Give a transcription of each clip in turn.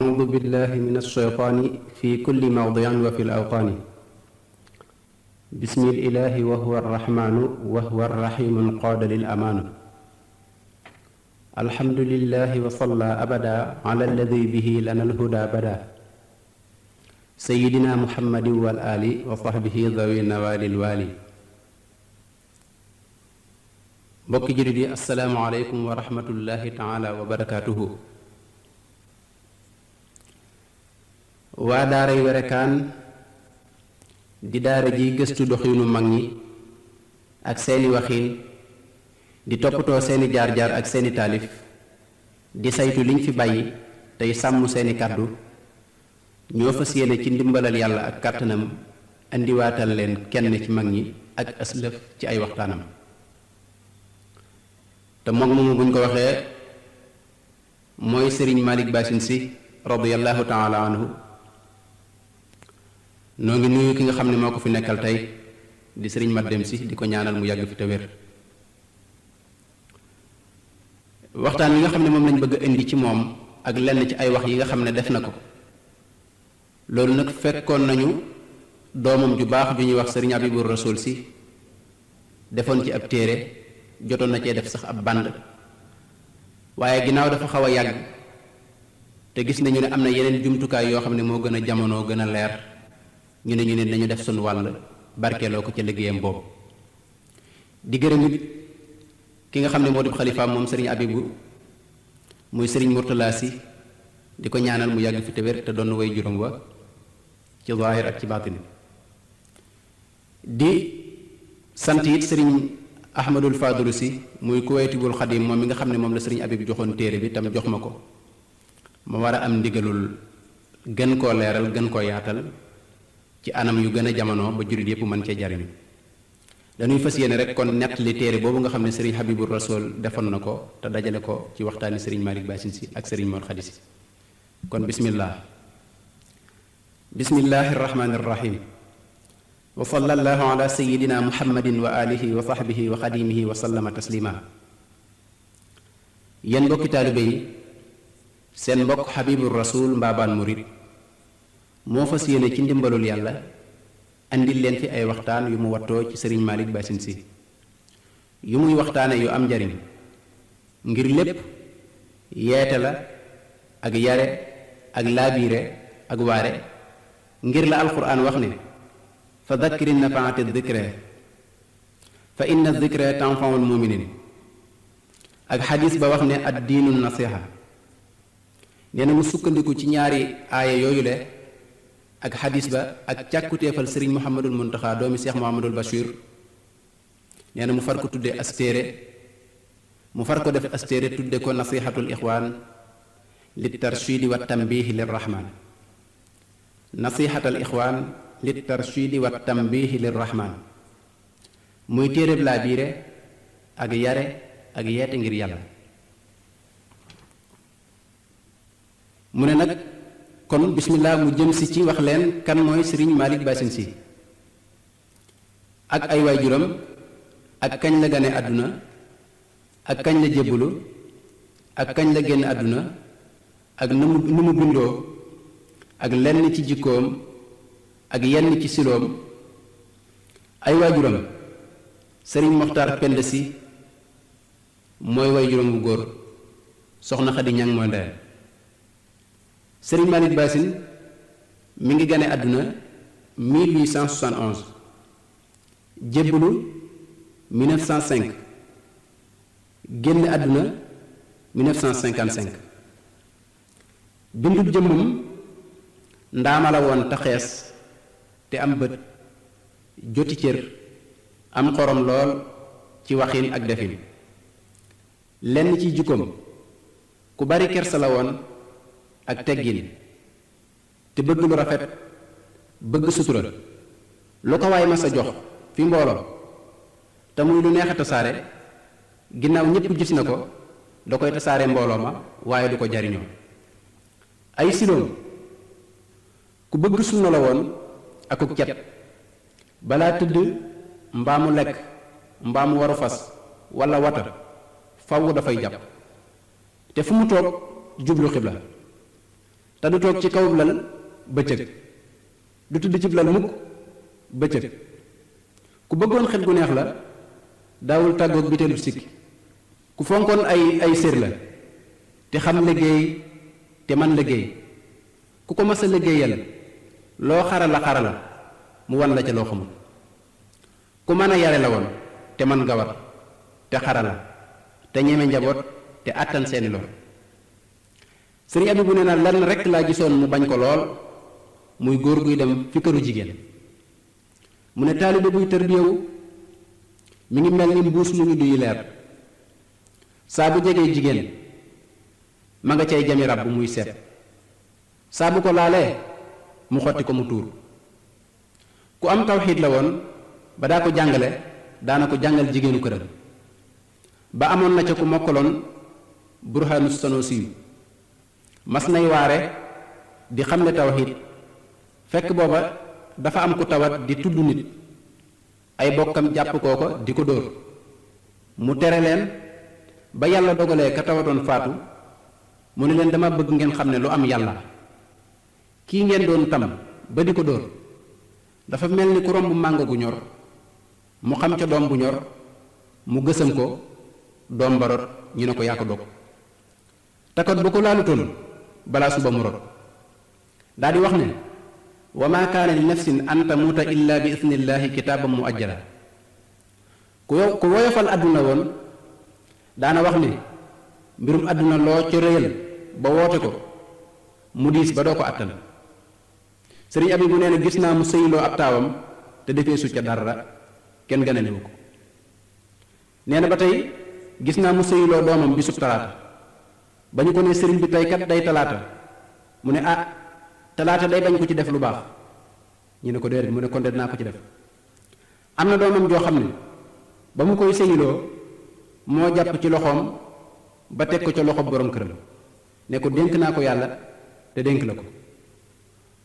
أعوذ بالله من الشيطان في كل موضع وفي الأوطان. بسم الإله وهو الرحمن وهو الرحيم قاد للأمان. الحمد لله وصلى أبدا على الذي به لنا الهدى بدا سيدنا محمد والآل وصحبه ذوي النوال الوالي. mbokki jullit yi assalaamu aleykum wa rahmatullahi taala wa barakaatuhu. waa daaray Wérékaan di daara ji gëstu doxinu mag ñi ak seeni waxiin di toppatoo seeni jaar-jaar ak seeni taalif di saytu liñ fi bàyyi tey sàmm seeni kàddu ñoo fas yéene ci ndimbalal yàlla ak kàttanam indiwaatal leen kenn ci mag ñi ak aslëf ci ay waxtaanam. te moom moomu buñ ko waxee mooy sëriñ Malick Bassine Sy radiyallahu taala anhu. noo ngi nuyu ki nga xam ne moo ko fi nekkal tey di sëriñ Madem Sy di ko ñaanal mu yàgg fi te wér. waxtaan wi nga xam ne moom lañ bëgg a indi ci moom ak lenn ci ay wax yi nga xam ne def na ko loolu nag fekkoon nañu doomam ju baax ju ñuy wax sëriñ Habibur Rasul Sy defoon ci ab téere jotoon na cee def sax ab band waaye ginnaaw dafa xaw a yàgg te gis nañu ne am na yeneen jumtukaay yoo xam ne moo gën a jamono gën a leer ñu ne dañu def sunu wàll barkeeloo ko ca liggéeyam boobu. di gërëm it ki nga xam ne moo di xalifaam moom sëriñ Abibu muy sëriñ Murtala Sy di ko ñaanal mu yàgg fi te wér te doon way juróom wa ci zaahir ak ci baatin. di sant it sëriñ Ahmadul Fadulu Sy muy Kuwaytibul Xadim moom mi nga xam ne moom la sëriñ Abib joxoon téere bi tam jox ma ko ma war a am ndigalul gën koo leeral gën koo yaatal ci anam yu gën a jamono ba jurit yépp mën cee jariñu. dañuy fas yéene rek kon nettali téere boobu nga xam ne sëriñ Habibur Rasul defoon na ko te dajale ko ci waxtaani sëriñ Malick Bassine Sy ak sëriñ Mor Khady Sy. kon bismillahi rahmaani rahim. wa sallallahu ala sayidina muhammadin wa alihi wa sahbihi wa xadimihi wa sallama taslima. yéen mbokki taalibe yi seen mbokk Habibur Rasul Mbaabaan Murid moo fas yéene ci ndimbalul yàlla andil leen fi ay waxtaan yu mu wattoo ci sëriñ Malick Bassine Sy yu muy waxtaane yu am njariñ ngir lépp yeete la ak yare ak laabiire ak waare ngir la alquran wax ne fa dakkiri nafaati dikre fa inna dikre tanfaul muminin ak xadis ba wax ne ad diinu nasiha. nee na mu sukkandiku ci ñaari aaya yooyu le ak xadis ba ak càkkuteefal sëriñ Muhammadul Muntaxa doomi Seex Muhammadul Bachir nee na mu far ko tudde astéere mu far ko def astéere tudde ko nasihatul ixwaan li tarshidi wa tambihi lirrahman. nasihatal ixwaan li tarshidi wa tambihi lirrahman muy téereb laa biire ak yare ak yeete ngir yàlla. mu ne nag kon bismillah mu jëm si ci wax leen kan mooy sëriñ Malick Bassine Sy ak ay waajuram ak kañ la gane àdduna ak kañ la jébbalu ak kañ la génn àdduna ak nu mu bindoo ak lenn ci jikkoom ak yenn ci siloom. ay waajuram sëriñ Moxtaar Pend Sy mooy waajuram bu góor, soxna Xadi Ñang mooy ndeyam. sëriñ Malick Bassine mi ngi gane àdduna 1871 jébbalu 1905 génn àdduna 1955. bindub jëmmam ndaama la woon te xees te am bët joti cër am xorom lool ci waxin ak defin. lenn ci jikkoom ku bari kersa la woon ak teggin te bëgg lu rafet bëgg sutura. lu ko waay mas a jox fi mbooloo te muy lu neex a tasaare ginnaaw ñépp gis na ko da koy tasaare mbooloo ma waaye du ko jariñoo. ay siloom ku bëgg sunna la woon akuk cet balaa tëdd mbaamu lekk mbaamu waru fas walla wata faw dafay jàpp te fu mu toog jublu xibla te du toog ci kaw lal bëccëg du tudd cib lal mukk bëccëg ku bëggoon xet gu neex la daawul tàggoog biteelu sikki ku fonkoon ay sér la te xam liggéey te man liggéey ku ko mas a liggéeyal loo xarala mu wan la ca loo xamul ku mën a yare la woon te man nga war te xarala te ñeme njaboot te àttan seeni lor sëriñ Abibu nee na lenn rekk laa gisoon mu bañ ko lool muy góor guy dem fi këru jigéen mu ne taalibe buy tërbiyewu mi ngi mel ni mbuus mu ngi duy leer saa bu jegee jigéen ma nga cay jami rab bu muy seet saa bu ko laalee mu xotti ko mu tuur ku am tawxiid la woon ba daa ko jàngale daana ko jàngal jigéenu këram ba amoon na ca ku mokkaloon burhaanu sanusi mas nay waare di xamle tawxiid fekk booba dafa am ku tawat di tudd nit ay bokkam jàpp kooko di ko dóor mu tere leen ba yàlla dogalee ka tawatoon faatu mu ne leen dama bëgg ngeen xam ne lu am yàlla kii ngeen doon tam ba di ko dóor dafa mel ni ku romb màngo gu ñor mu xam ca doom bu ñor mu gësam ko doom ba rot ñu ne ko yaa ko dog takot bu ko laalutoon balaa suba mu rot daa di wax ne wa maa kaana li nafsin an tamuuta illa bi isnillaahi kitaaban mu ajjala ku woyofal àdduna woon daana wax ne mbirum àdduna loo ca réyal ba woote ko mu diis ba doo ko àttan sëriñ Abibu nee na gis naa mu sëyloo ab taawam te defee su ca dara kenn gënalewu ko nee na ba tey gis naa mu sëyloo doomam bisub talaata ba ñu ko ne sëriñ bi tey kat day talaata mu ne ah talaata day bañ ko ci def lu baax ñu ne ko déedéet mu ne kon de dinaa ko ci def am na doomam joo xam ne ba mu koy sëyloo moo jàpp ci loxoom ba teg ko ca loxo borom këram ne ko dénk naa ko yàlla te dénk la ko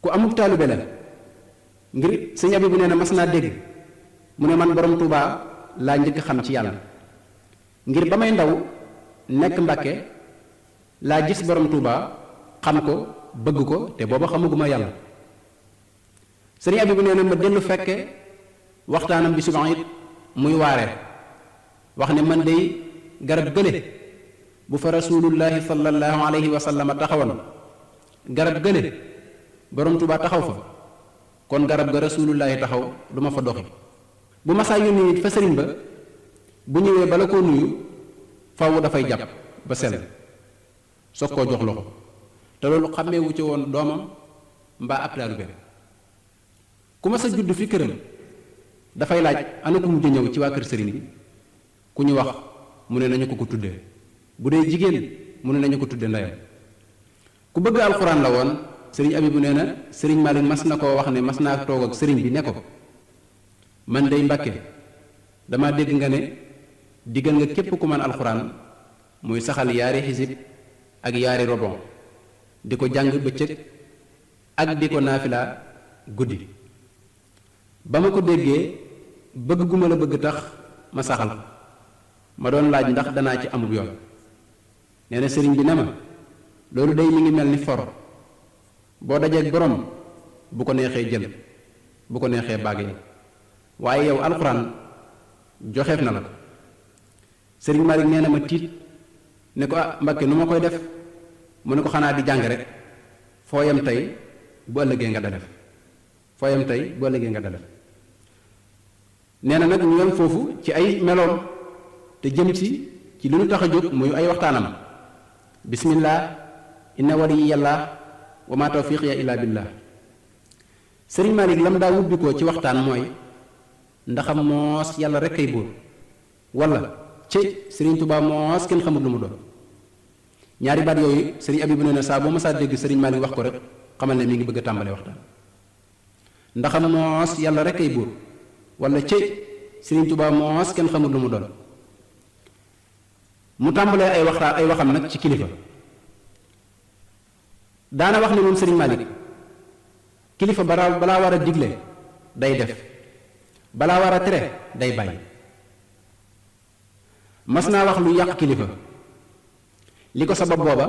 ku amuk taalibe la ngir sëñ Abibu nee na mas naa dégg mu ne man borom Tuubaa laa njëkk xam ci yàlla ngir ba may ndaw nekk Mbàkke laa gis borom Tuubaa xam ko bëgg ko te booba xamaguma yàlla sëriñ Abibu nee na ma dellu fekke waxtaanam bi suban it muy waare wax ne man dey garab gële bu fa rasulullahi sallallahu alayhi wa sallam taxawoon garab gële borom Tuubaa taxaw fa kon garab ga rasulullahi taxaw du ma fa doxi bu masaa yónni nit fa sëriñ ba bu ñëwee bala koo nuyu faw dafay jàpp ba sell soog koo jox loxo te loolu xàmmeewu ci woon doomam mbaa ab taalibe ku ma sa judd fi këram dafay laaj ana ku mujj ñëw ci waa kër sëriñ bi ku ñu wax mu ne nañu ko tuddee bu dee jigéen mu ne nañu ko tudde ndeyam ku bëgg alxuraan la woon sëriñ Abibu nee na sëriñ Malick mas na koo wax ne mas naa toog ak sëriñ bi ne ko man day Mbàkke dama dégg nga ne diggal nga képp ku man alxuraan muy saxal yaari xisib ak yaari robon di ko jàng bëccëg ak di ko naafila guddi ba ma ko déggee bëgg gu ma la bëgg tax ma saxal ko ma doon laaj ndax danaa ci amub yoon nee na sëriñ bi ne ma loolu day mi ngi mel ni for boo dajeeg borom bu ko neexee jël bu ko neexee bàggee waaye yow alxuraan joxeef na la ko sëriñ Malick nee na ma tiit ne ko ah Mbàkke nu ma koy def mu ne ko xanaa di jàng rek foo yem tey bu ëllëgee nga dalef foo yem tey bu ëllëgee nga dalef nee na nag ñu yem foofu ci ay meloom te jëm ci li ñu tax a jóg muy ay waxtaanam bismillah inna waliyallah wa ma tawfiqiya illa billah sëriñ Malick lam daa wubbikoo ci waxtaan mooy ndaxam moos yàlla rek kay buur wala ci sëriñ Tuubaa moos kenn xamut lu mu doon ñaari baat yooyu sëriñ Abibu nee na saa boo masaa dégg sëriñ Malick wax ko rek xamal ne mi ngi bëgg a tàmbale waxtaan ndaxam moos yàlla rek kay buur wala ci sëriñ Tuubaa moos kenn xamut lu mu doon mu tàmbalee ay waxam nag ci kilifa daana wax ne moom sëriñ Malick kilifa balaa war a digle day def balaa war a tere day bàyyi mas naa wax lu yàq kilifa li ko sabab booba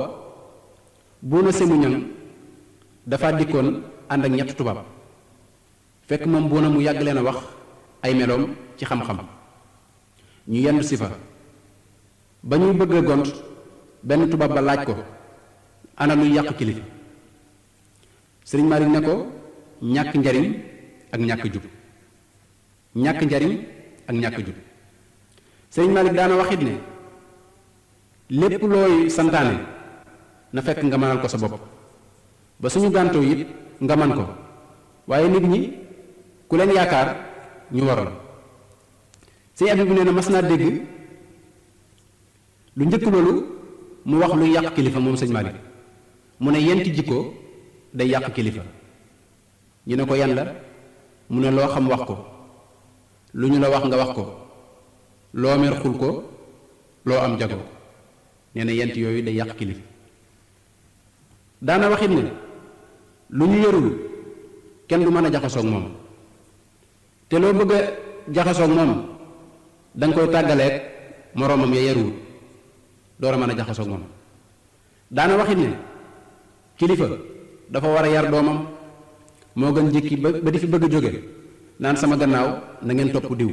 buuna semu ñang dafa dikkoon ànd ak ñett tubaab fekk moom buuna mu yàgg leen a wax ay meloom ci xam-xam ñu yendu si fa ba ñuy bëgg a gont benn tubaab ba laaj ko ana luy yàq kilifa sëriñ Malick ne ko ñàkk njariñ ak ñàkk jub ñàkk njariñ ak ñàkk jub sëriñ Malick daana waxit ne lépp looy santaane na fekk nga mënal ko sa bopp ba suñu gàntoo it nga man ko waaye nit ñi ku leen yaakaar ñu waroon sëñ abi bu nee na mas naa dégg lu njëkk loolu mu wax luy yàq kilifa moom sëñ Malick mu ne yenti jikko day yàq kilifa ñu ne ko yan la mu ne loo xam wax ko lu ñu la wax nga wax ko loo mer xul ko loo am jago nee na yent yooyu day yàq kilifa daana waxit ne lu ñu yarul kenn du mën a jaxasoog moom te loo bëgg a jaxasoog moom danga koy tàggaleeg moroomam ya yaruwul door a mën a jaxasoog moom daana waxit ne kilifa dafa war a yar doomam moo gën jikki ba di fi bëgg a jóge naan sama gannaaw na ngeen topp diw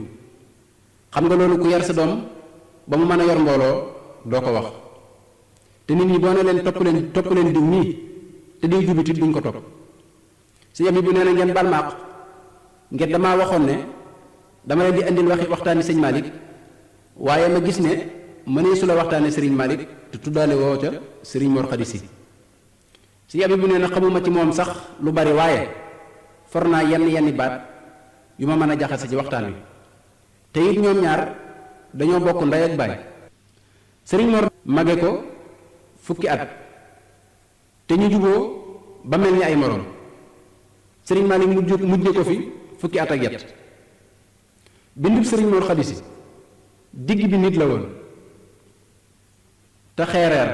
xam nga loolu ku yar sa doom ba mu mën a yor mbooloo doo ko wax te nit ñi boo ne leen topp leen diw nii te diw jubitit duñ ko topp si yam yi bu nee na ngeen balmaaq ngeen damaa waxoon ne dama leen di andil waxtaani sëñ Malick waaye ma gis ne mënee su la waxtaane sëriñ Malick te tuddaale woo ca sëriñ Mor Khady si yam yi bu nee na xamuma ci moom sax lu bari waaye for naa yenn baat yu ma mën a jaxase ci waxtaan wi te it ñoom ñaar dañoo bokk ndey ak baay sëriñ Mor mage ko fukki at te ñu juboo ba mel ni ay moroom sëriñ Malick mujje ko fi fukki at ak yet bindub sëriñ Mor Khady digg bi nit la woon te xeereer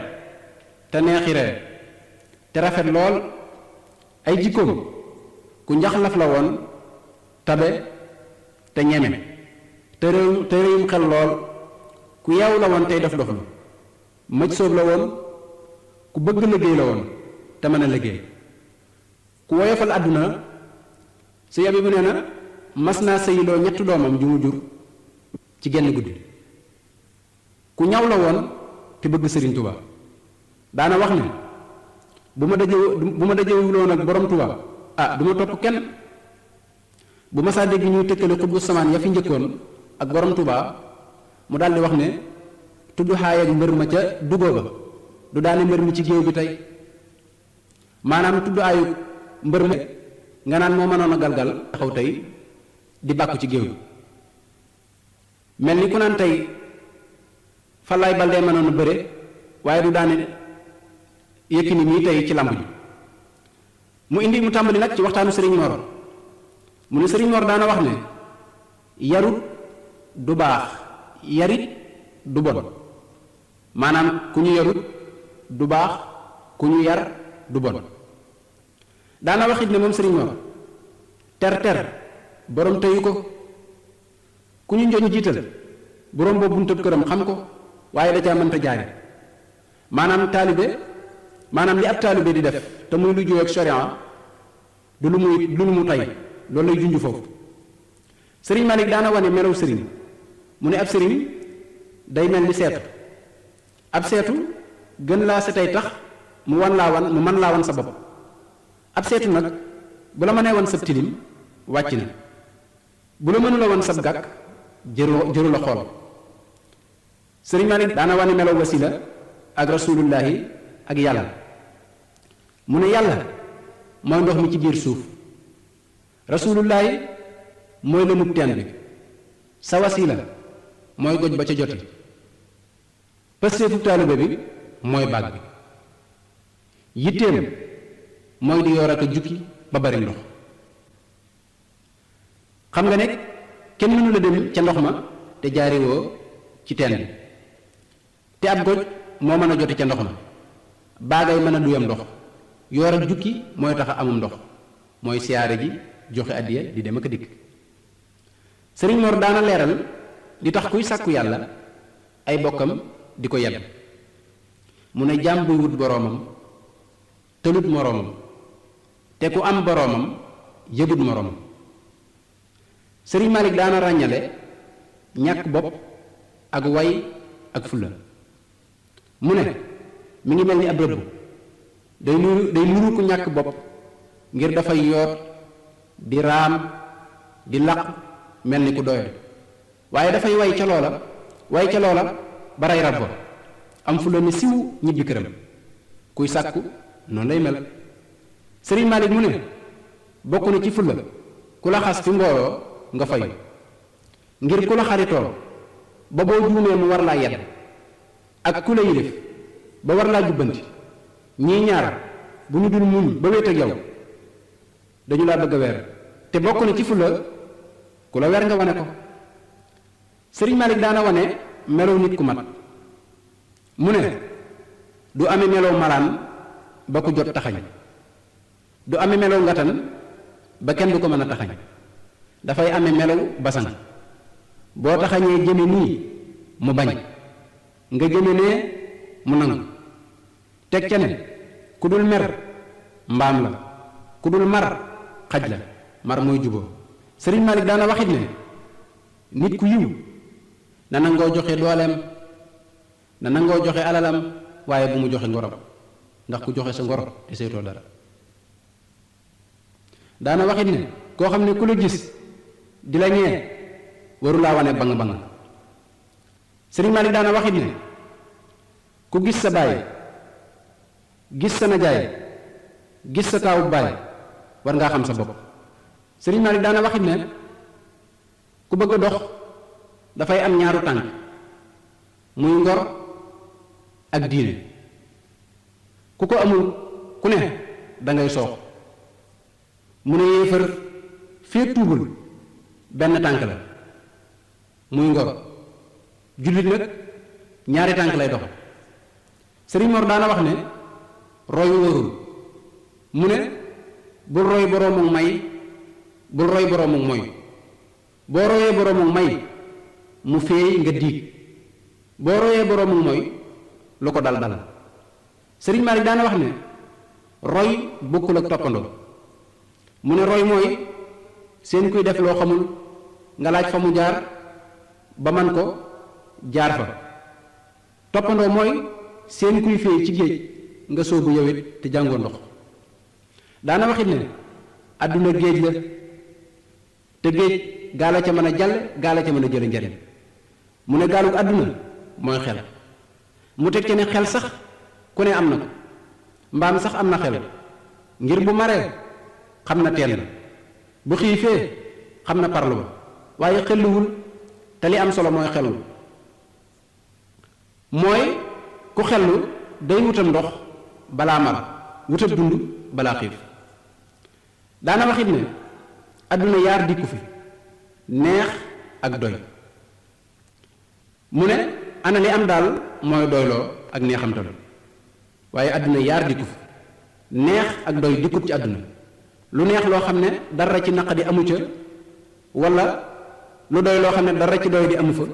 te neexi reer te rafet lool ay jikkoom ku njaxlaf la woon tabe te ñeme te réewum xel lool ku yeewu la woon tey dof doflu mëj soob la woon ku bëgg liggéey la woon te mën a liggéey ku woyofal àdduna su yabi bu nee na mas naa sëyiloo ñetti doomam ju mu jur ci genn guddi ku ñaw la woon te bëgg sëriñ Tuubaa daana wax ne bu ma dajewuloon ak borom Tuubaa du ma topp kenn bu ma saa dégg ñuy tëkkale xutbu samaan ya fi njëkkoon ak borom Tuubaa mu daldi wax ne tudd xaay ak mbër ma ca dugoo ba du daane mbër mi ci géew bi tey maanaam tudd aayu mbër ma nga naan moo mënoon a galgal taxaw tey di bàkku ci géew bi mel ni ku naan tey Falaay Baldé mënoon a bëre waaye du daane Yékini mii tey ci lamb ji mu tàmbali nag ci waxtaanu Sëriñ Mor mu ne Sëriñ Mor daana wax ne yarut du baax yarit du bon maanaam ku ñu yarut du baax ku ñu yar du bon daana waxit ne moom Sëriñ Mor ter borom teyu ko ku ñu njoñ jiital borom boobu buntab këram xam ko waaye da caa mënta jaare maanaam li ab taalibe di def te muy lu jóge ak sharia du lu mu tay loolu lay junj foofu sëriñ Malick daana wane melaw sëriñ mu ne ab sëriñ day mel ni seetu ab seetu gën laa setay tax mu mën laa wan sa bopp ab seetu nag bu la mënee wan sab tilim wàcc na bu la mënula wan sab gàkk jëru la xool sëriñ Malick daana wane melaw wasila ak rasulullahi ak yàlla mu ne yàlla mooy ndox mi ci biir suuf rasulullahi mooy lëmub teen bi sa wasila mooy goj ba ca joti pësteefu taalibe bi mooy baag bi yitteem mooy di yor ak a jukki ba bari ndox xam nga ne kenn mënu la dem ca ndox ma te jaariwoo ci teen bi te ab goj moo mën a joti ca ndox ma baagay mën a duyam ndox yor ak jukki mooy tax a amum ndox mooy siyaare ji joxe addiya di dem ak a dikk sëriñ Mor daana leeral li tax kuy sàkku yàlla ay bokkam di ko yedd mu ne jaam buy wut boroomam tëlut moroomam te ku am boroomam yëgut moroomam. Sëriñ Malick daana ràññale ñàkk bopp ak way ak fulla. mu ne mi ngi mel ni ab rëbb day nuru ku ñàkk bopp ngir dafay yoot di raam di laq mel ni ku doyal, waaye dafay way ca loola ba rey rab ba am fulla ni siw ñibbi këram. kuy sàkku noonu lay mel. Sëriñ Malick mu ne bokk na ci fulla ku la xas fi mbooloo nga fayu, ngir ku la xaritoo ba boo juumee mu war laa yedd, ak ku la yilif ba war laa jubbanti. ñii ñaar bu ñu dul muñ ba wéet ak yow dañu laa bëgg a weer, te bokk na ci fulla ku la weer nga wane ko. Sëriñ Malick daana wane melow nit ku mat. mu ne du ame melow malaan ba ku jot taxañ, du ame melow ngatan ba kenn du ko mën a taxañ. dafay ame melow basan. boo taxañee jëme nii mu bañ, nga jëme nee mu nangu. teg ca ne ku dul mer mbaam la, ku dul mar xaj la. mar mooy juboo. Sëriñ Malick daana waxit ne nit ku yiw na nangoo joxe dooleem, na nangoo joxe alalam, waaye bu mu joxe ngorom, ndax ku joxe sa ngor te seetoo dara. daana waxit ne koo xam ne ku la gis di la ñee warulaa wane bang bang. Sëriñ Malick daana waxit ne ku gis sa baay, gis sa najaay, gis sa taawu baay war ngaa xam sa bopp. Sëriñ Malick daana waxit ne ku bëgg a dox dafay am ñaaru tànk, muy ngor ak diine. ku ko amul ku ne dangay soox. mu ne yéefar fee tuubul benn tànk la, muy ngor. jullit nag ñaari tànk lay dox. Sëriñ Mor daana wax ne roy wóorul. mu ne bul roy boroomu may, bul roy boroomu moy. boo royee boroomu may mu féey nga diig, boo royee boroomu moy lu ko dal dal. Sëriñ Malick daana wax ne roy bokkul ak toppandoo. mu ne roy mooy seen kuy def loo xamul nga laaj fa mu jaar ba man ko jaar fa. toppandoo mooy seen kuy féey ci géej nga soobu yowit te jàngoo ndox. daana waxit ne àdduna géej la, te géej gaala ca mën a jàll, gaala ca mën a jële njariñ. mu ne gaalug àdduna mooy xel. mu teg ca ne xel sax ku ne am na ko, mbaam sax am na xel, ngir bu maree xam na teen la, bu xiifee xam na parlu ba, waaye xelluwul, te li am solo mooy xellu. mooy ku xellu day wutam ndox balaa mar, wutab dund balaa xiif. daana waxit ne àdduna yaar dikku fi, neex ak doy. mu ne ana li am daal mooy doyloo ak neexamtalu, waaye àdduna yaar dikku fi, neex ak doy dikkut ci àdduna. lu neex loo xam ne dara ci naqadi amu ca, wala lu doy loo xam ne dara ci doy di amu fa,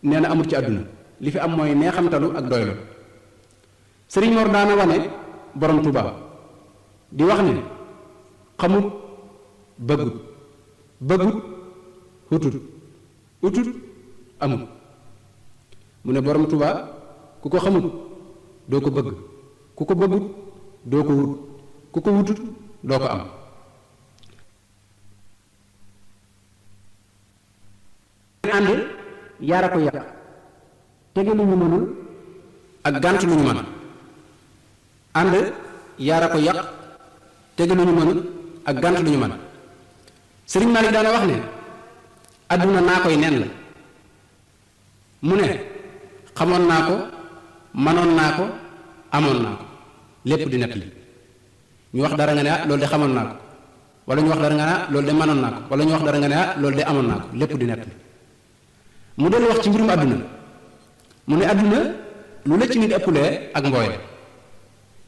nee na amut ci àdduna. li fi am mooy neexamtalu ak doylu. Sëriñ Mor daana wane borom Tuubaa di wax ne xamut bëggut, bëggut hutut, hutut amut. mu ne borom Tuubaa ku ko xamut doo ko bëgg, ku ko bëggut doo ko wut, ku ko wutut doo ko am. ànd yaara ko yàq, tege lu ñu mënul ak gànt lu ñu mën. ànd yaara ko yàq, tege lu ñu mënul ak gànt lu ñu mën. Sëriñ Malick daana wax ne àdduna naa koy nen la. mu ne xamoon naa ko, manoon naa ko, amoon naa ko, lépp di nett li. ñu wax dara nga ne ah loolu de xamoon naa ko, wala ñu wax dara nga ne ah loolu de manoon naa ko, wala ñu wax dara nga ne ah loolu de amoon naa ko, lépp di nett li. mu dellu wax ci mbirum àdduna. mu ne àdduna lu la ci nit ëppulee ak mbooye,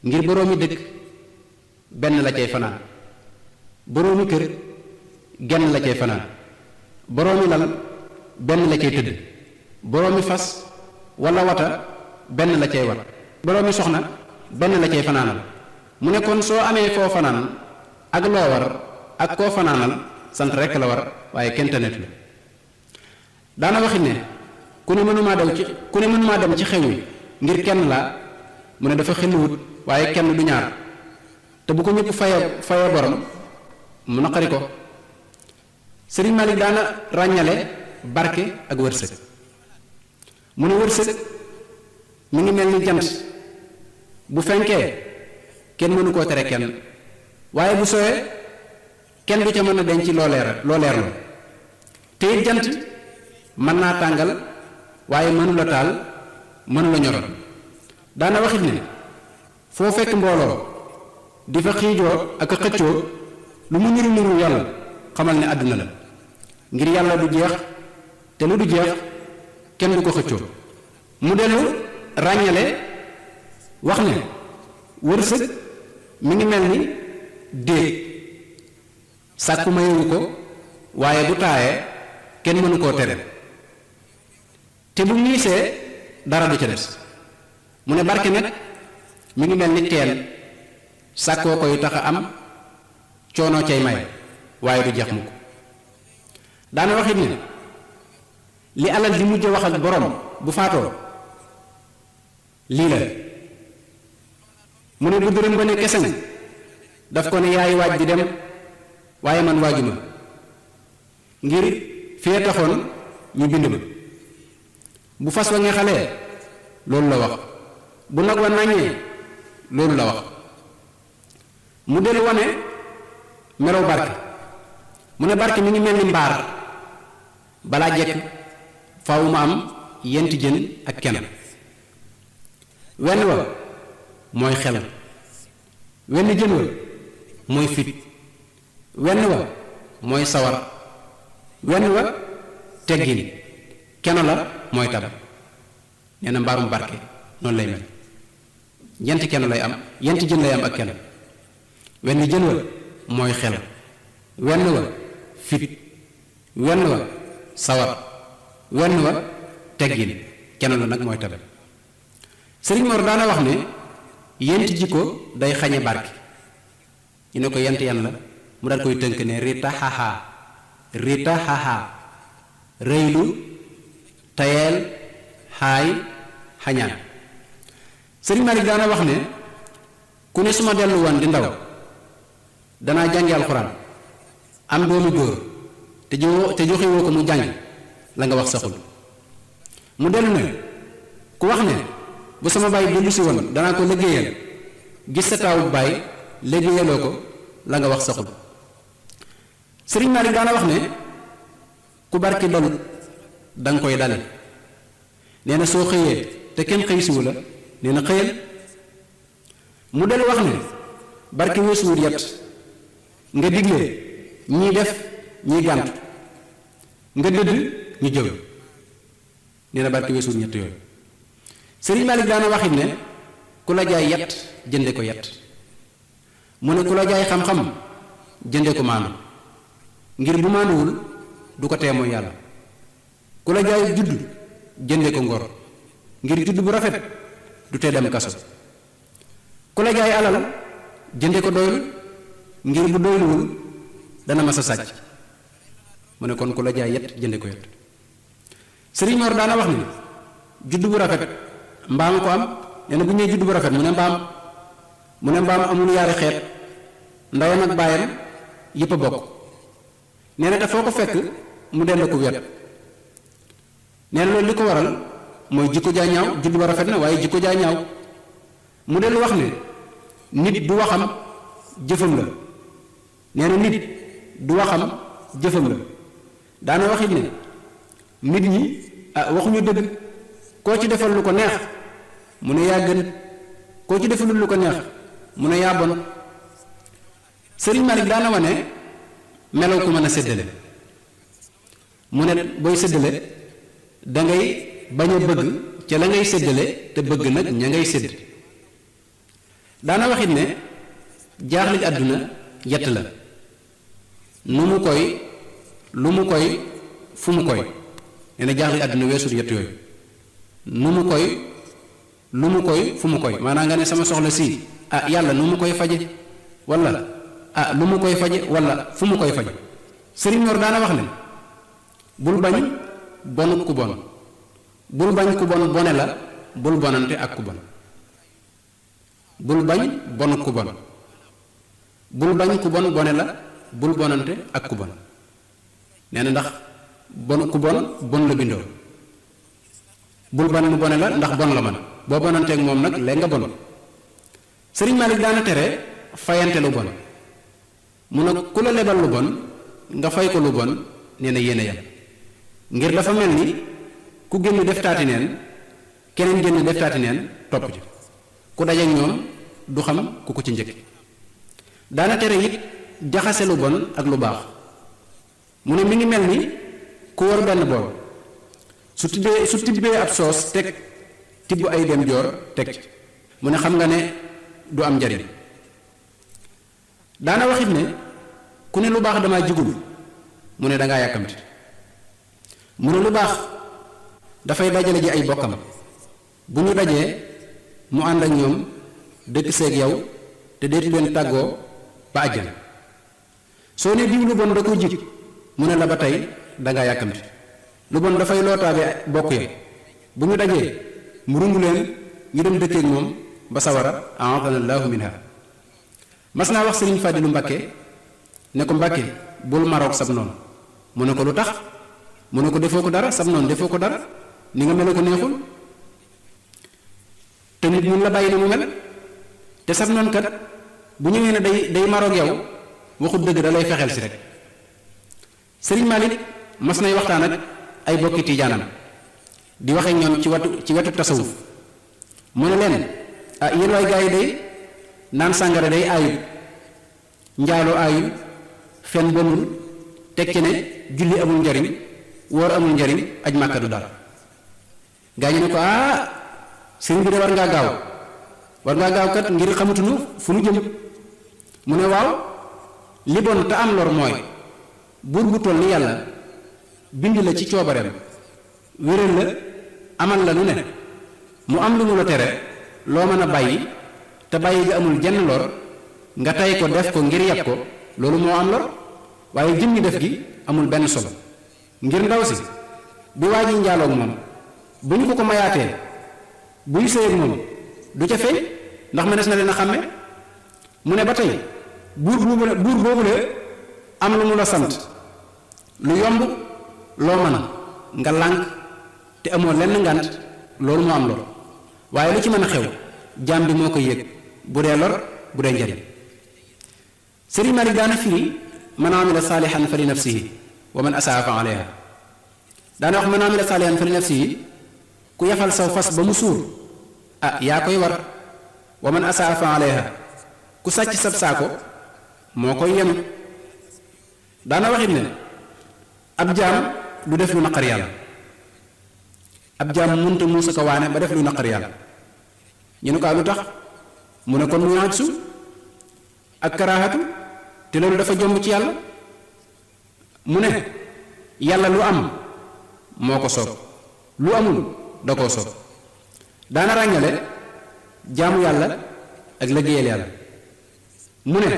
ngir boroomi dëkk benn la cay fanaan, boroomi kër genn la cay fanaan, boroomi lal benn la cay tëdd, boroomi fas wala wata benn la cay wat, boroomi soxna benn la cay fanaanal. mu ne kon soo amee foo fanaan ak loo war ak koo fanaanal sant rekk la war waaye kenn tanetu la. daana waxit ne ku ne mënumaa dem ci xew yi ngir kenn laa mu ne dafa xelluwut waaye kenn du ñaar te bu ko ñëpp faye borom mu naqari ko. Sëriñ Malick daana ràññale barke ak wërsëg mu ne wërsëg mi ngi mel ni jant bu fenkee kenn mënu koo tere kenn waaye bu sowee kenn du ca mën a denc loo leerlu te it jant mën naa tàngal waaye mënu la taal mënu la ñoral. daana waxit ne foo fekk mbooloo di fa xiijoo ak a xëccoo lu mu niru yàlla xamal ne àdduna la ngir yàlla du jeex te lu du jeex kenn du ko xëccoo. mu dellu ràññale wax ne wërsëg mi ngi mel ni déeg sàkku mayewu ko waaye bu taayee kenn mënu koo tere te bu miisee dara du ca des. mu ne barke nag mi ngi mel ni teen sàkkoo koy tax a am coono cay may waaye du jeex mukk. daana waxit ne li alal di mujj wax ak borom bu faatoo lii la mu ne bu dërëm ba ne keseng daf ko ne yaay waaj di dem waaye man waajuma ngir fee taxoon ñu bind ma. bu fas wa nga xalee loolu la wax bu nag wa naññee loolu la wax. mu dellu wane melow barke mu ne barke mi ngi mel ni mbaar balaa jekk faaw ma am yenti jën ak kenn. wenn wa mooy xel wenn jën wa mooy fit wenn wa mooy sawar wenn wa teggin kenn la mooy tab. nee na mbaarum barke noonu lay mel yenti kenn lay am yenti jën lay am ak kenn. wenn jën wa mooy xel wenn wa fit wenn wa sawar wenn wa teggin kenn la nag mooy tabe. Sëriñ Mor daana wax ne yenti jikko day xañe barke ñu ne ko yent yan la mu daal koy tënk ne rita xaxaa rëylu tayeel xaay xañaan. Sëriñ Malick daana wax ne ku ne su ma dellu woon di ndaw danaa jàngi alxuraan am doomi góor te joxewoo ko mu jàng la nga wax saxul. mu dellu ne ku wax ne bu sama baay dellu si woon danaa ko liggéeyal gis sa taawu baay liggéeyaloo ko la nga wax saxul. Sëriñ Malick daana wax ne ku barki dalut danga koy dale. nee na soo xëyee te kenn xëy siwu la nee na xëyal. mu dellu wax ne barki weesuwut yet nga digle ñii def ñii gànt nga dëdd ñu jëw. nee na barki weesuwut ñett yooyu. Sëriñ Malick daana waxit ne ku la jaay yet jënde ko yet mu ne ku la jaay xam-xam jënde ko maandu ngir bu maanduwul du ko teemoo yàlla. ku la jaay judd jënde ko ngor ngir judd bu rafet du tee dem kaso. ku la jaay alal jënde ko doylu ngir bu doyluwul dana mas a sàcc. mu ne kon ku la jaay yet jënde ko yet. Sëriñ Mor daana wax ni judd bu rafet mbaam ko am. nee na bu ñëwee judd bu rafet mu ne mbaam amul yaari xeet ndawam ak baayam yépp a bokk. nee na te foo ko fekk mu dend ko wet. nee na loolu li ko waral mooy jikko jaa ñaaw judd ba rafet na waaye jikko jaa ñaaw. mu dellu wax ne nit du waxam jëfam la. nee na nit du waxam jëfam la. daana waxit ne nit ñi waxuñu dëgg koo ci defal lu ko neex mu ne yaa gën koo ci defalul lu ko neex mu ne yaa bon. Sëriñ Malick daana wane melaw ku mën a séddale mu ne booy séddale dangay bañ a bëgg ca la ngay séddale te bëgg nag ña ngay sédd. daana waxit ne jaaxle àdduna yett la nu mu koy lu mu koy fu mu koy. nee na jaaxle àdduna weesul yett yooyu nu mu koy lu mu koy fu mu koy maanaam nga ne sama soxla si yàlla nu mu koy faje walla lu mu koy faje wala fu mu koy faje. Sëriñ Mor daana wax ne bul bañ bonut ku bon, bul bañ ku bon bone la, bul bonante ak ku bon. Bul bañ bonut ku bon, bul bañ ku bon bone la, bul bonante ak ku bon. Nee na ndax ku bon la bindoo. Bul bañ mu bone la ndax bon la man boo bonanteeg moom nag léegi nga bon. Sëriñ Malick daana tere fayante lu bon. mu ne ku la lebal lu bon nga fay ko lu bon nee na yéen a yem, ngir dafa mel ni ku génn def taati neen keneen génn def taati neen topp ci ku dajeek ñoom du xam ku ko ci njëkk. daana tere it jaxase lu bon ak lu baax. mu ne mi ngi mel ni ku war benn bool su tibbee ab soos teg tibb ay dem joor teg ci mu ne xam nga ne du am njariñ. daana waxit ne ku ne lu baax damaa jigul mu ne dangaa yàkkamti. mu ne lu baax dafay dajale ji ay bokkam bu ñu dajee mu ànd ak ñoom dëkk seeg yow te deetu leen tàggoo ba àjjana. soo ne diw lu bon da ko jig mu ne la ba tey dangaa yàkkamti. lu bon dafay lootaabe bokk ya bu ñu dajee mu rungu leen ñu dem dëkkeek moom ba sawara a'adana allahu minha. mas naa wax sëriñ Fadilu Mbàkke ne ko Mbàkke bul maroog sab noonu. mu ne ko lu tax mu ne ko defoo ko dara, sab noonu defoo ko dara, ni nga mel ko neexul te nit mun la bàyyi ne mu mel. te sab noonu kat bu ñëwee ne day maroog yow waxut dëgg da lay fexeel si rek. Sëriñ Malick mas nay waxtaan ak ay bokki tiijaanam di waxee ñoom ci wetu tasawuf. mu ne leen yéen waay gaa yi day naan sàngara day aayut, njaaloo aayut, fen bonul, teg ci ne julli amul njariñ, woor amul njariñ, aj màkka du dara. gaa ñu ne ko sëriñ bi de war ngaa gaaw kat ngir xamutunu fu nu jëm. mu ne waaw li bon te am lor mooy buur bu toll ni yàlla bind la ci coobareem wéral la amal la lu ne mu am lu mu la tere loo mën a bàyyi te bàyyi gi amul jenn lor nga tey ko def ko ngir yàpp ko loolu moo am lor. waaye jëmmi def gi amul benn solo ngir ndaw si bi waa ji njaaloog moom bu ñu ko mayaatee buy sëyeeg moom du ca feeñ ndax mënees na leen a xàmme. mu ne ba tey buur boobule am lu mu la sant lu yomb loo mën nga lànk te amoo lenn ngànt loolu moo am lor. waaye lu ci mën a xew jaam bi moo koy yëg bu dee lor bu dee njariñ. Sëriñ Malick daana firi man amila saalihan fa li nafsihi wa man asaa fa alayha. daana wax man amila saalihan fa li nafsihi ku yafal saw fas ba mu suur yaa koy war. wa man asaa fa alayha ku sàcc sab saako moo koy yem. daana waxit ne ab jaam du def lu naqar yàlla. ab jaam munta muusa ko waane ba def lu naqar yàlla. ñu ne ko lu tax mu ne kon muy ajsu ak karaahatu te loolu dafa jomb ci yàlla. mu ne yàlla lu am moo ko soob lu amul da koo soob. daana ràññale jaamu yàlla ak liggéeyal yàlla. mu ne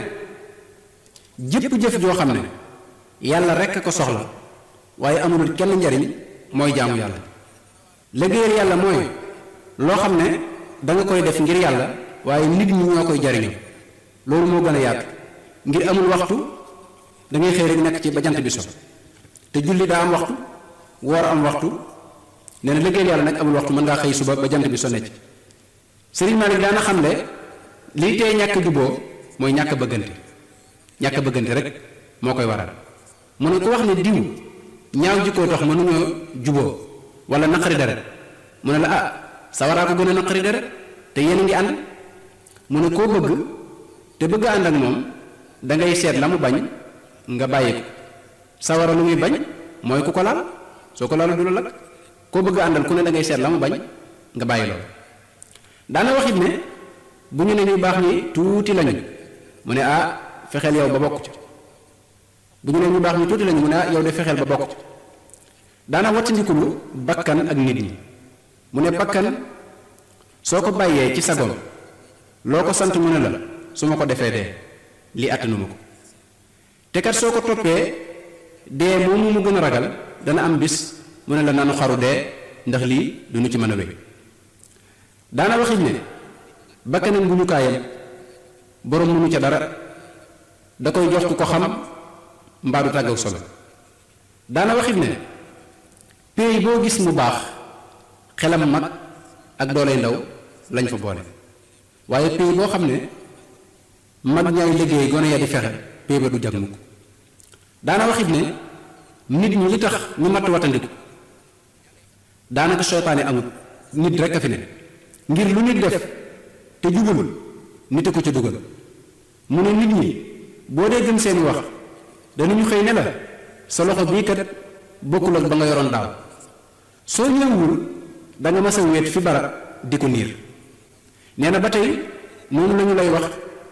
jëpp jëf joo xam ne yàlla rekk ko soxla waaye amulul kenn njariñ mooy jaamu yàlla. liggéeyal yàlla mooy loo xam ne danga koy def ngir yàlla waaye nit ñi ñoo koy jariñoo loolu moo gën a yaatu ngir amul waxtu dangay xëy rek nekk ci ba jant bi so te julli daa am waxtu woor am waxtu. nee na liggéeyal yàlla nag amul waxtu mën ngaa xëy suba ba jant bi so necc. Sëriñ Malick daana xam ne lii tey ñàkk juboo mooy ñàkk bëggante rek moo koy waral. mu ne ko wax ne diw ñaaw jikkoo tax mënuñoo juboo wala naqari deret mu ne la sawaraa ko gën a naqari deret te yéen a ngi ànd. mu ne koo bëgg te bëgg ànd ak moom dangay seet la mu bañ nga bàyyi ko. sawara lu muy bañ mooy ku ko laal soo ko laalu du la lakk. koo bëgg àndal ku ne dangay seet la mu bañ nga bàyyi loolu. daana waxit ne bu ñu ne ñu baax ñi tuuti lañu mu ne fexeel yow ba bokk ci. bu ñu ne ñu baax ñi tuuti lañu mu ne yow de fexeel ba bokk ci. daana wattandikulu bakkan ak nit ñi. mu ne bakkan soo ko bàyyee ci sagoom loo ko sant mu ne la su ma ko defee dee lii àttanuma ko. te kat soo ko toppee dee moomu mu gën a ragal dana am bis mu ne la nanu xaru dee ndax lii du nu ci mën a wéy. daana waxit ne bakkanam bu ñu kaayam borom mënu ca dara da koy jox ku ko xam mbaa du tàggaw solo. daana waxit ne pays boo gis mu baax xelam mag ak dooley ndaw lañ fa boole, waaye pays boo xam ne mag ñaay liggéey gone ya di fexe pays ba du jag mukk. daana waxit ne nit ñi li tax ñu matt watandiku daanaka seytaane amut, nit rekk a fi ne, ngir lu nit def te jubul nit a ko ca dugal. mu ne nit ñi boo dee gëm seeni wax danañu xëy ne la sa loxo bii kat bokkul ak ba nga yoroon daaw, soo ñëwul da nga mas a wéet fi barab di ko niir. nee na ba tey noonu lañu lay wax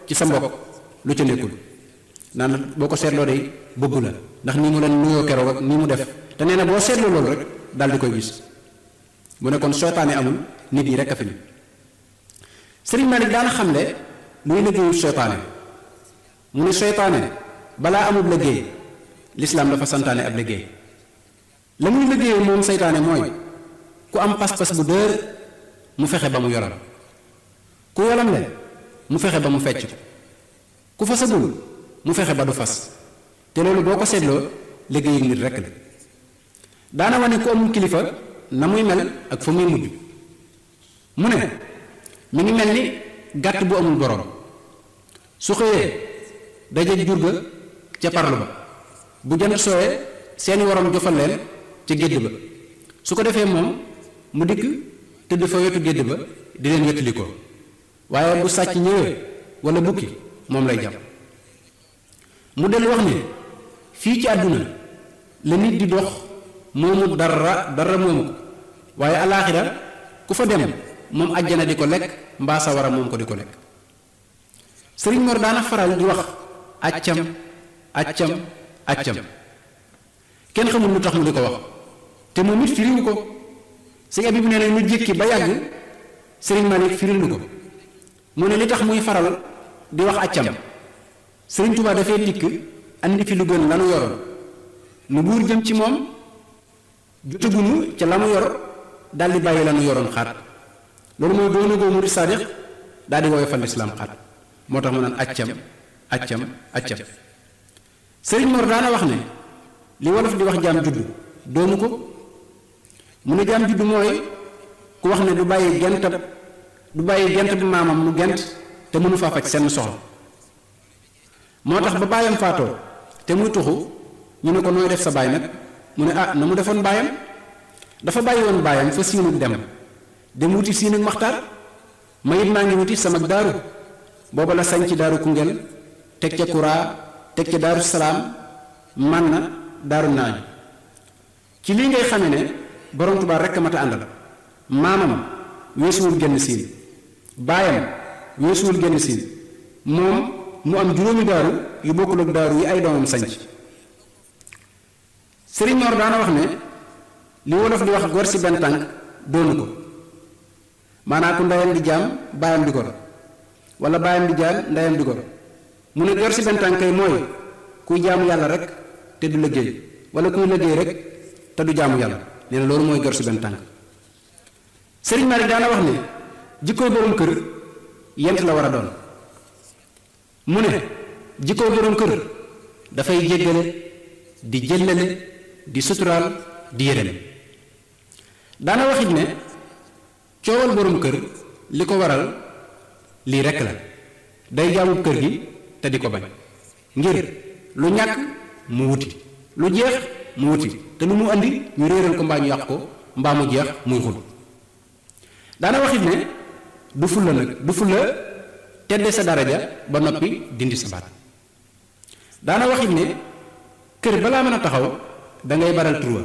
ci sa mbokk lu ca nekkul, naan boo ko seetloo day bëggu la ndax nii mu la nuyoo keroog ak nii mu def, te nee na boo seetloo loolu rek daal di koy gis. mu ne kon seytaane amul, nit yi rek a fi ne. Sëriñ Malick daana xamle luy liggéeyu seytaane. mu ne seytaane balaa amul liggéey lislaam dafa santaane ab liggéey. la muy liggéey moom seytaane mooy ku am pas-pas bu dër mu fexe ba mu yoral, ku yolam le mu fexe ba mu fecc ko, ku fasagul mu fexe ba du fas. te loolu boo ko seetloo liggéeyu nit rekk la. daana wane ku amul kilifa na muy mel ak fa muy mujj. mu ne mi ngi mel ni gàtt bu amul borom, su xëyee daje jur ga ca parlu ba, bu jant sooyee seeni waroom jofal leen ca gédd ba, su ko defee moom mu dikk tëdd fa wetu gédd ba di leen wettali ko, waaye bu sàcc ñëwee walla bukki moom lay jàpp. mu dellu wax ni fii ci àdduna la nit di dox moomu dara moomu ko, waaye alaaxira ku fa dem moom àjjana di ko lekk mbaa sawara moom ko di ko lekk. Sëriñ Mor daana faral di wax accam kenn xamul lu tax mu di ko wax te moom it firiwu ko. Sëñ Abibu nee na ñu jékki ba yàgg Sëriñ Malick firil nu ko, mu ne li tax muy faral di wax accam Sëriñ Tuubaa dafay dikk andi fi lu gën lanu yoroon, nu buur jëm ci moom jotagunu ca la mu yor daldi bàyyi lanu yoroon xaat. loolu mooy doona goo murid saadix daal di woyofal lislaam xaat, moo tax mu naan accam. Sëriñ Mor daana wax ne li wolof di wax jaam juddu doonu ko. mu ne jaam juddu mooy ku wax ne du bàyyi gent bi maamam mu gent te mënu faa faj seen soxla. moo tax ba baayam faatoo te muy tuxu ñu ne ko nooy def sa baay nag, mu ne na mu defoon baayam, dafa bàyyi woon baayam fa siinug dem wuti siinug maxtaar, ma it maa ngi wuti sama daaru. booba la sañ ci daaru Koungheul, teg ca Kuraa, teg ca daaru Salaam, man na daaru naañ. ci lii ngay xame ne borom Tuubaa rekk mat a àndal. maamam weesuwul genn siin, baayam weesuwul genn siin, moom mu am juróomi daaru yu bokkul ak daaru yi ay doomam sañc. Sëriñ Mor daana wax ne li wolof di wax gor si benn tànk doonu ko, maanaa ku ndeyam di jaam baayam di gor, wala baayam di jaam ndeyam di gor. mu ne gor si benn tànk kay mooy kuy jaamu yàlla rek te du liggéey, wala kuy liggéey rek te du jaamu yàlla. nee na loolu mooy gor si benn tànk. Sëriñ Malick daana wax ne jikkooy borom kër yent la war a doon. mu ne jikkooy borom kër dafay jéggale di jëllale di suturaal di yërëme. daana waxit ne coowal borom kër li ko waral lii rekk la, day jaamu kër gi te di ko bañ, ngir lu ñàkk mu wuti, lu jeex mu wuti, te lu mu andi ñu réeral ko mbaa ñu yàq ko mbaa mu jeex muy xul. daana waxit ne du fulla nag, du fulla tedde sa daraja ba noppi dindi sa baat. daana waxit ne kër balaa mën a taxaw da ngay baral turwa,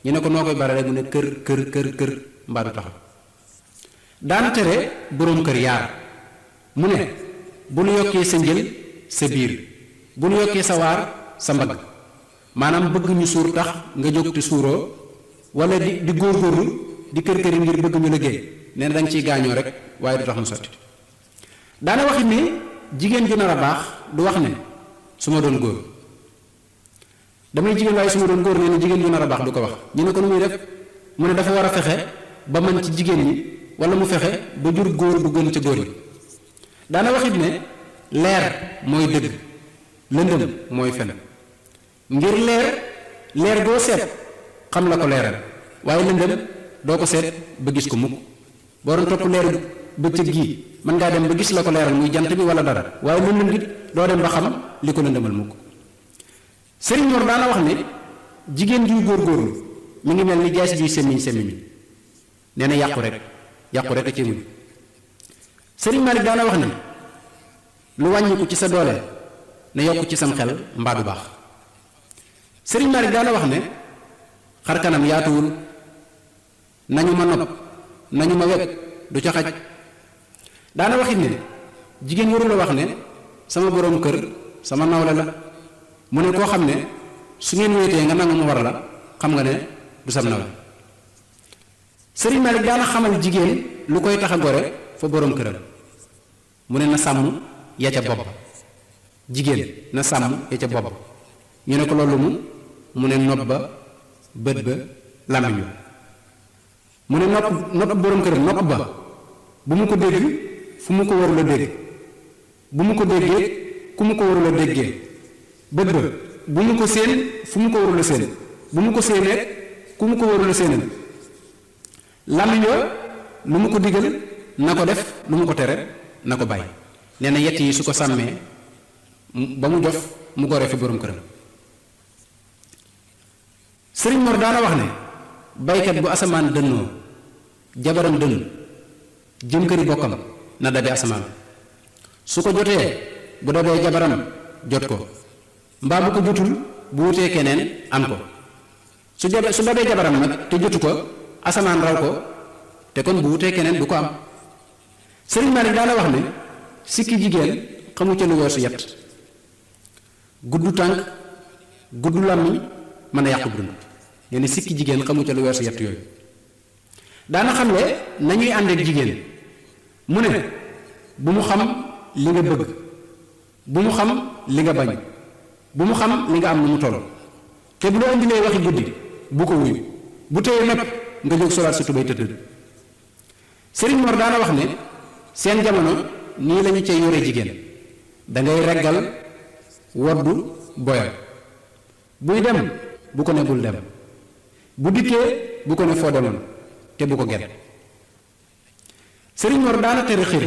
ñu ne ko noo koy barale mu ne kër mbaa du taxaw. daana tere boroom kër yaar, mu ne bu nu yokkee sa njël sa biir, bu nu yokkee sa waar sa mbagg. maanaam bëgg ñu suur tax nga jóg te suuroo, wala di góorgóorlu di kër ngir bëgg ñu liggéey. nee na danga ciy gaañoo rek waaye du tax mu sotti. daana waxit ne jigéen ju nar a baax du wax ne su ma doon góor, damay jigéen waaye su ma doon góor nee na jigéen ju nar a baax du ko wax. ñu ne ko nu muy def mu ne dafa war a fexe ba man ci jigéen ñi wala mu fexe ba jur góor bu gën ca góor yi. daana waxit ne leer mooy dëgg lëndëm mooy fen ngir leer doo seet xam la ko leeral waaye lëndëm doo ko seet ba gis ko mukk. boo doon topp leeru bëccëg gii mën ngaa dem ba gis la ko leeral muy jant bi wala dara waaye lëndëm gi doo dem ba xam li ko lëndëmal mukk. Sëriñ Mor daana wax ne jigéen juy góorgóorlu mi ngi mel ni jaasi juy semmiñ nee na yàqu rek a ci mujj. Sëriñ Malick daana wax ne lu wàññiku ci sa doole na yokk ci sam xel mbaa du baax. Sëriñ Malick daana wax ne xar kanam yaatuwul nañu ma nopp nañu ma wekk du ca xaj. daana waxit ne jigéen warula wax ne sama boroom kër sama nawle la mu ne koo xam ne su ngeen wéetee nga nangu mu war la xam nga ne du sam nawle. Sëriñ Malick daana xamal jigéen lu koy tax a gore fa boroom këram mu ne na sàmm ya ca bopp jigéen na sàmm ya ca bopp ñu ne ko loolu mu ne nopp ba bët ba làmmiñ ba mu ne nopp boroom këram nopp ba bu mu ko dégg fu mu ko warula dégg bu mu ko déggee ku mu ko warula déggee bët ba bu mu ko séen fu mu ko warula séen bu mu ko séenee ku mu ko warula séenal làmmiñ wa lu mu ko digal na ko def lu mu ko tere na ko bàyyi. nee na yett yi su ko sàmmee ba mu jof mu gore fi boroom këram. Sëriñ Mor daana wax ne baykat bu asamaan dënnoo jabaram dënn jëm këri bokkam na dabe asamaan su ko jotee bu dabee jabaram jot ko mbaa bu ko jotul bu wutee keneen am ko su dabee jabaram nag te jotu ko asamaan raw ko te kon bu wutee keneen du ko am. Sëriñ Malick daana wax ne sikki jigéen xamu ca lu weesu yett gudd tànk gudd làmmiñ mën a yàqu dund. nee na sikki jigéen xamu ca lu weesu yett yooyu. daana xam ne nañuy ànd ak jigéen mu ne bu mu xam li nga bëgg bu mu xam li nga bañ bu mu xam li nga am nu mu toll te bu la indilee waxi guddi bu ko wuyu bu téye nopp nga jóg solaat sa tubéy tëdd. Sëriñ Mor daana wax ne seen jamono nii lañu cay yore jigéen dangay reggal woddu boyal buy dem bu ko ne bul dem bu dikkee bu ko ne foo demoon te bu ko gedd. Sëriñ Mor daana tere xër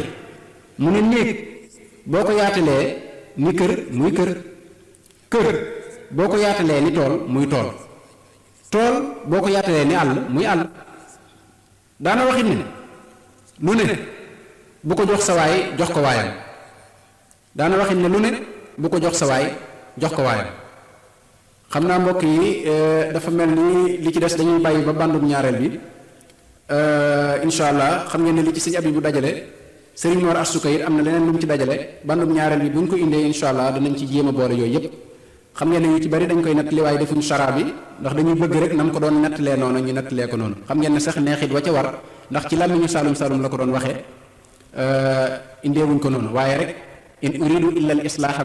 mu ne néeg boo ko yaatalee ni kër muy kër boo ko yaatalee ni tool muy tool boo ko yaatalee ni àll muy àll. daana waxit ne lu ne bu ko jox sa waay jox ko waayam daana waxit ne lu ne bu ko jox sa waay jox ko waayam. xam naa mbokk yi dafa mel ni li ci des dañuy bàyyi ba bandum ñaareel bi incha allah xam ngeen ne li ci sëñ abi bu dajale Sëriñ Mor Astuka it am na leneen lu mu ci dajale bandum ñaareel bi bu ñu ko indee incha allah danañ ci jéem a boole yooyu yëpp. xam ngeen ne yu ci bari dañ koy nettali waaye defuñu chara bi ndax dañuy bëgg rek na mu ko doon nettalee noonu ñu nettalee ko noonu. xam ngeen ne sax neexit wa ca war ndax ci làmmiñu saalum saalum la ko doon waxee indeewuñ ko noonu waaye rek in uridu illa al islaaha